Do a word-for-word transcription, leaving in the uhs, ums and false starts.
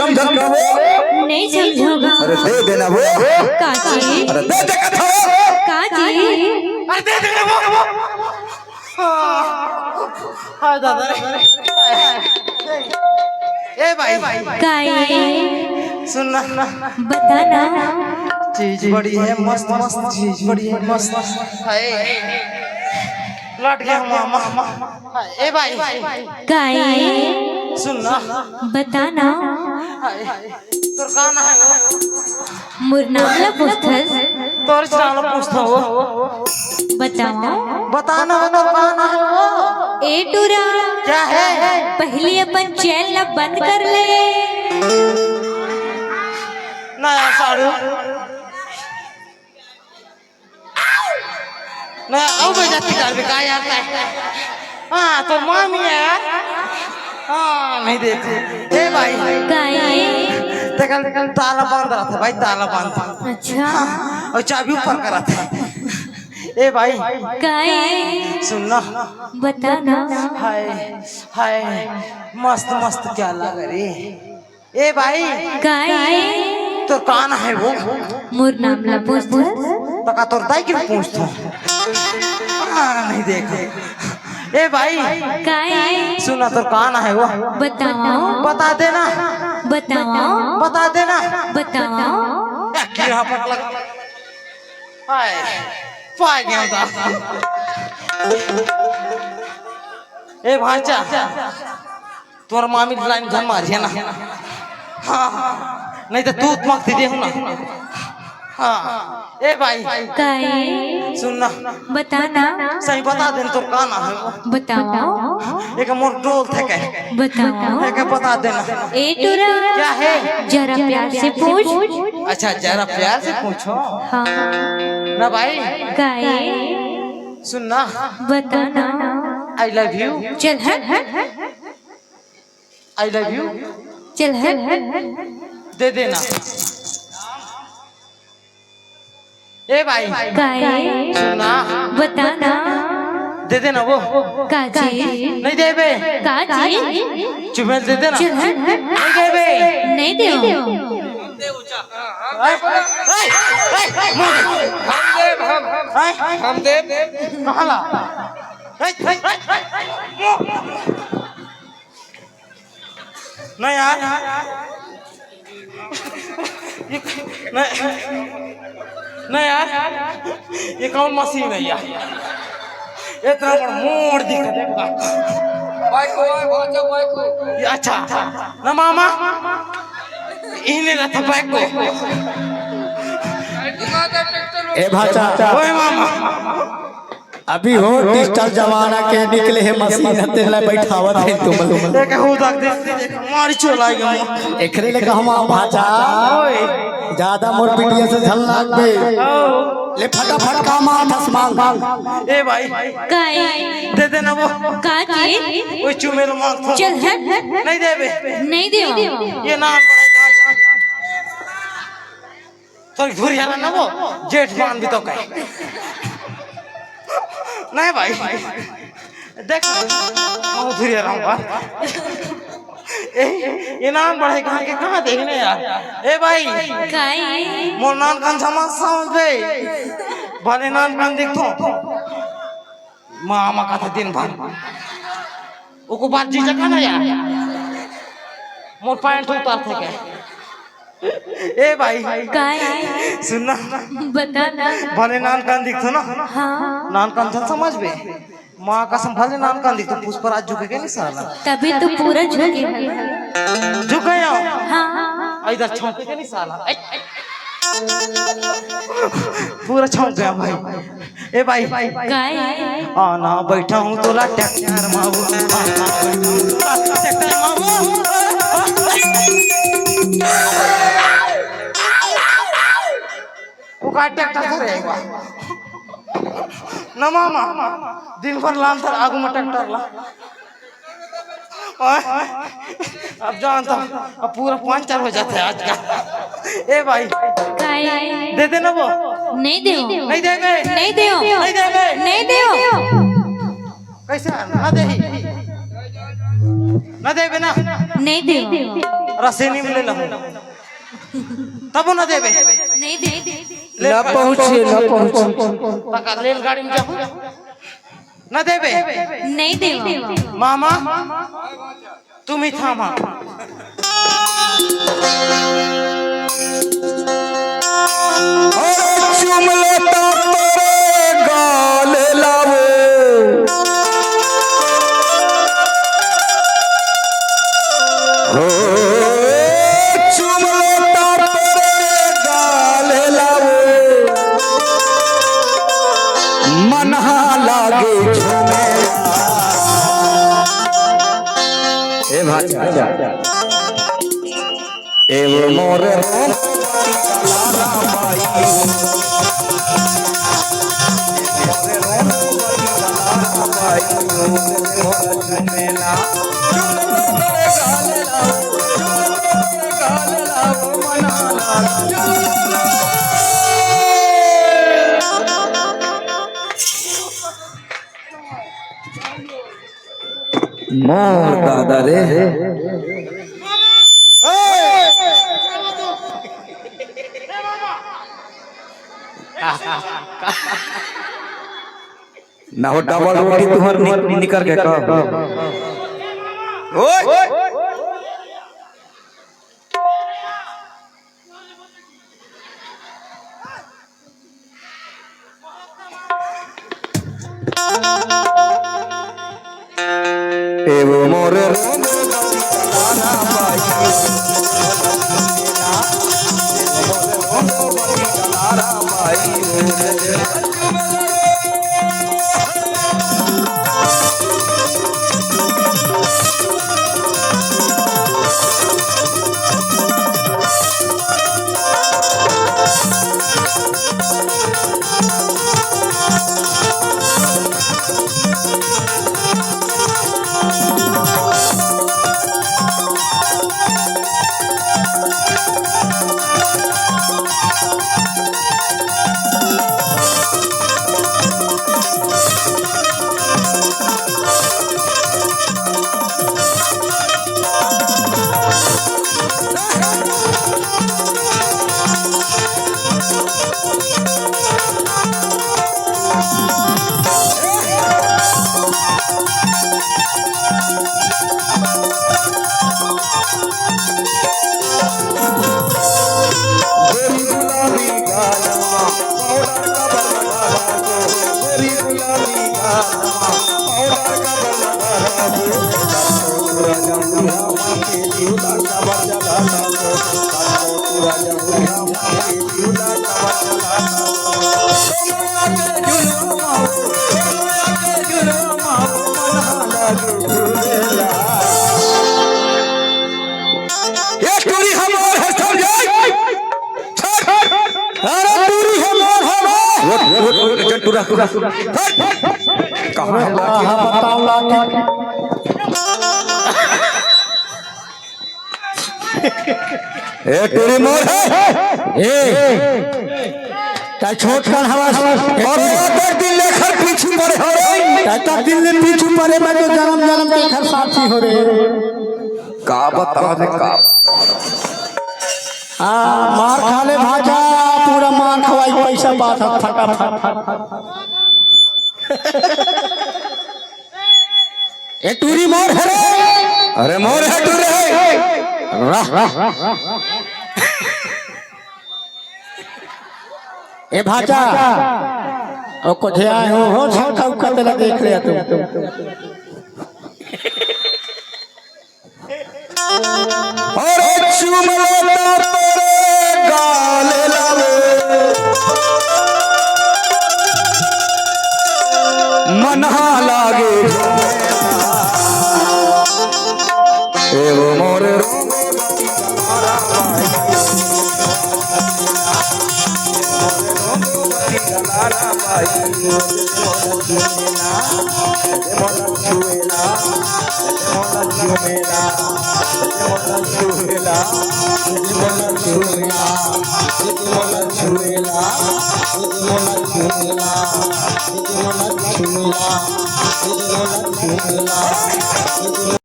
समझत का वो? नहीं समझोगा। अरे दे देना वो। काजी। अरे दे दे कथा। काजी। अरे दे देना वो। हाँ दादा रे। ए भाई। काई। सुन ना। बता ना। चीज बड़ी है, मस्त मस्त चीज बड़ी है, मस्त मस्त। हाय। लौट गया मामा। ए भाई। काई। सुन ना। बता ना। हाय। तोर का नाम है वो? मोर नाम ला पूछथस? तोर नाम ला पूछथों वो। बताओ। बता ना वो, तोर का नाम है वो? ए टूरा। क्या है? पहली अपन चैन ला बंद कर ले। ना यार साढ़ू। ना, अउ बेइज्जती करबे का यार तैं? हाँ, तोर मामी है यार। हाँ, नहीं देख। ए भाई। काई? ते कल, कल ताला बंद रहता भाई, ताला बंद। अच्छा। हाँ, अउ चाबी ऊपर का रहता। ए भाई। काई? सुन ना। बता ना। हाय, हाय, मस्त मस्त क्या लग रे। ए भाई। काई? तोर का नाम है वो? मोर नाम ला पूछथस? त का तोर दाई के पूछथों? हाँ, नहीं देख। ए भाई। काई? सुन ना, तोर का नाम है वो? बताओ। बता देना। बताओ। बता देना। बताओ। ए, कीड़ा पटलक। हाय, पा गया था। ए भांचा। तोर मामी लाइन झन मारिया ना। हाँ, हाँ। नहीं तो तू मक्ति देहूँ ना। हाँ, ए भाई। काई? सुन ना। बता ना। सही बता दे, तोर का नाम है? बताओ। एक मोर डोल थे के। बताओ। एक बता देना। ए टूरा। क्या है? जरा प्यार से पूछ। अच्छा, जरा प्यार से पूछो। हाँ। ना भाई। काई? सुन ना। बता ना। I love you। चल हट। I love you। चल हट। दे देना। ए भाई। काई? सुन ना। बता ना। दे देना वो। काजी? नहीं देबे। काजी? चुमेल दे देना। चल हट। नहीं देबे। नहीं देबे। ए, ए, ए, ए, हम देब, हम, हम, हम देब। कहाँ ला? ए, ए, ए, नहीं यार। ये, नहीं, नहीं यार, ये कौन मशीन है यार? इतना बड़ा मोड़ दिख रहा है। बाइक को, बाइक को, बाइक को। ये अच्छा, ना मामा, इन्हें रहता बाइक को। ए भांचा, ओए मामा। अभी हो डिजिटल जमाना के निकले हे मशीन, तेला बैठावत हे तुम। ए कहूँ तक दे, मारी चोला गया। एकरे ले कहूँ भांचा, ज्यादा मोर पीटिया से झन लागबे। ले फटाफट का मांग, मांग। ए भाई, काई? दे देना वो। काजी? वो चुमेल मांग। चल हट। नहीं देबे। नहीं देबे। ये नाम बड़ा थोड़ी धुरिया ना वो, जेठ मान भी तो कहे। नहीं भाई, देख, बहुत धुरिया रहूंगा। ए, ये नाम बढ़े कहाँ के, कहाँ देखने यार? ए भाई, काई? मोर नान कान समझ, समझ बे। भले नान कान दिखथों। मामा कथा दिन भर। ओको बार जीजा का ना यार। मोर पैंट उतार थे क्या? ए भाई। काई? सुन ना। बता ना। भले नान कान दिखथों ना। हाँ। नान कान झन समझ बे। माँ कसम भले नान कान दिखथों, पुष्पराज झुके के नहीं साला। तभी तो पूरा झुके है। झुक गया। हाँ। इधर छौंके के नहीं साला। पूरा छौंक गया भाई। ए भाई। काई? आना बैठा हूँ तोला ट्रैक्टर मा वो, आना बैठा हूँ तोला ट्रैक्टर मा वो। वो का ट्रैक्टर से रहेगा? ना मामा, दिन भर लान सर आगू में ट्रैक्टर ला। ओए, अब जानता हूँ, अब पूरा पंचर हो जाता है आज का। ए भाई, काई? दे देना वो। नहीं देबे। नहीं देबे। नहीं देबे। नहीं देबे। नहीं देबे। कैसे? ना दे ही। ना देबे ना। नहीं देबे। रसेनी में ले लहूं। तब न देबे। नहीं दे। ले ना पहुंचे, ना पहुंचे। पका रेलगाड़ी में जाहूं। न देबे। नहीं देबे। मामा, तुम ही थामा। अरे चुमले तोरे गाल लावो। हो, चुमले तोरे गाल लावो। मनहा लागे झुमेला। ए भाई, ए वो मोरे रोम मोर दादा रे। ना हो डबल रोटी तुहर नि-, निकर के कब? ओए! ए वो मोरे ये टूरी हमर है, सब जाए। अरे टूरी हमर है। उठ, उठ, उठ, उठ, टूरा, टूरा। कहाँ है? हाँ, बताओ लाठी। ए टूरी मोर है। ए, तैं छोट कन हवस। अरे ओकर दिन ले एकर पीछू परे हवस। तैं तो दिन ले पीछू परे, मैं तो जनम जनम के एकर साथी हों रे। का बताओं रे, का? आ, मार खा ले भाजा, पूरा मार खवाई, पैसा पात ह फटाफट। ए टूरी मोर है रे। अरे मोर है टूरी है। वाह। ए भाजा, ओ कोठे आए हो, हो झटका उका तेला देख ले तू। अरे चुमले तोरे गाल लावो, मनहा लागे। ए वो मोरे